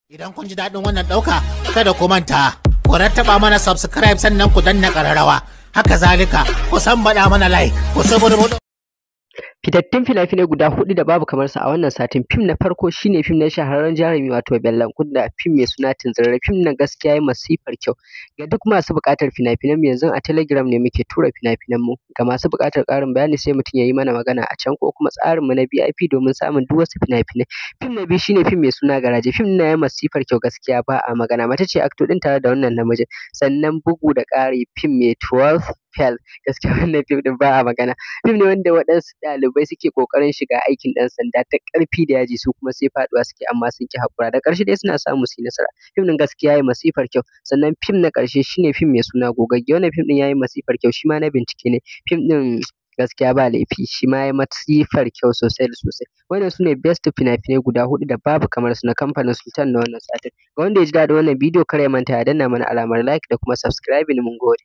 Idan kun ji daɗin wannan ɗauka, kada ku manta, ku rattaba mana subscribe, sannan ku danna ƙararrawa. Haka zalika, ku san baɗa mana like, ku saboda Fitattun fina-finai guda huɗu da babu kamar sa a wannan satin. Fim na farko shine fim na shahararren jarumi, wato Bello Kunda, fim mai suna Tunzurare. Fim na gaskiya ya masifar kyau. Ga duk masu buƙatar fina-finan mu, yanzu a Telegram ne muke tura fina-finan mu. Ga masu buƙatar ƙarin bayani, sai mutum ya yi mana magana a can ko kuma tsarin mu na VIP domin samun duk wasu fina-finai. Fim na biyu shine fim mai suna Garaje. Fim na ya masifar kyau, gaskiya ba a magana. Mace ce actor ɗin tare da wannan namijin. Sannan bugu da ƙari, fim mai 12 Fail, gaskiya wannan fim ɗin ba a magana. Fim ne wanda waɗansu ɗalibai suke ƙoƙarin shiga aikin ɗan sanda ta ƙarfi da yaji, su kuma sai faɗuwa suke, amma sun ƙi haƙura. Da ƙarshe dai suna samu su yi nasara. Fim ɗin gaskiya yayi masifar kyau. Sannan fim na ƙarshe shine fim mai suna Gogagge. Wannan fim ɗin yayi masifar kyau, shi ma na bincike ne. Fim ɗin gaskiya ba laifi, shi ma yayi masifar kyau sosai da sosai. Wannan sune best fina-finai guda huɗu da babu kamar su na kamfanin Sultan na wannan satin. Ga wanda ya ji daɗin wannan bidiyo, kar ya manta ya danna mana alamar like da kuma subscribing. Mun gode.